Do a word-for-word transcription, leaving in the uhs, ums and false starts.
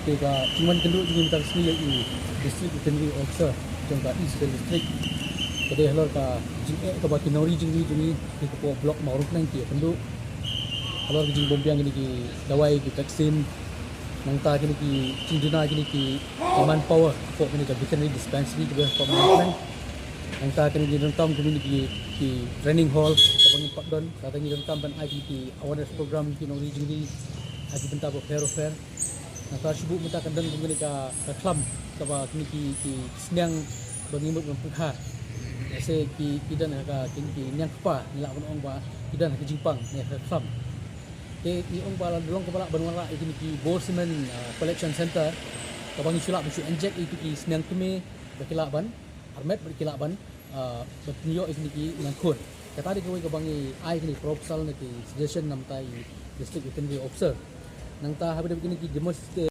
Te ka jingwan kynduh jong ngi mynta ka sngi ïa i District Veterinary Officer jong ka East Khasi Hills District ka dei halor ka jingeh kaba ki nongri jingri jong ngi ki hapoh Block Mawryngkneng ki ïakynduh halor ka jingbym biang kine ki dawai, ki vaccine, nangta kine ki jingduna kine ki manpower hapoh kane ka veterinary dispensary kaba hapoh Mawryngkneng. Nangta kane ngi donkam kine ki, ki training hall kaba ngin pat don, nangta ngi donkam ban ai kine ki awareness program ki nongri jingri ha ki bynta bapher bapher. Nangta shu buh mynta ka don kane ka, ka khlam kaba kine ki, ki sniang ba ngi mut ban pyrkhat. Ase ki, ki don ha ka, kine ki niang kpa, ngi lah ban ong ba ki don ha ka jingpang ne ha ka khlam. Te ngi ong ba la long kaba lah ban wanrah ïa kine ki bore cement, ah, collection center kaba ngi shu lah ban shu inject ïa kine ki sniang kmie ba ki lah ban armet bad ki lah ban, ah, ban pynïoh ïa kine ki niang khun. Kata dei kawei kaba ngi ai kine ki proposal ne ki suggestion na bynta i District Veterinary Officer. Nangta haba dei kine ki demonstrate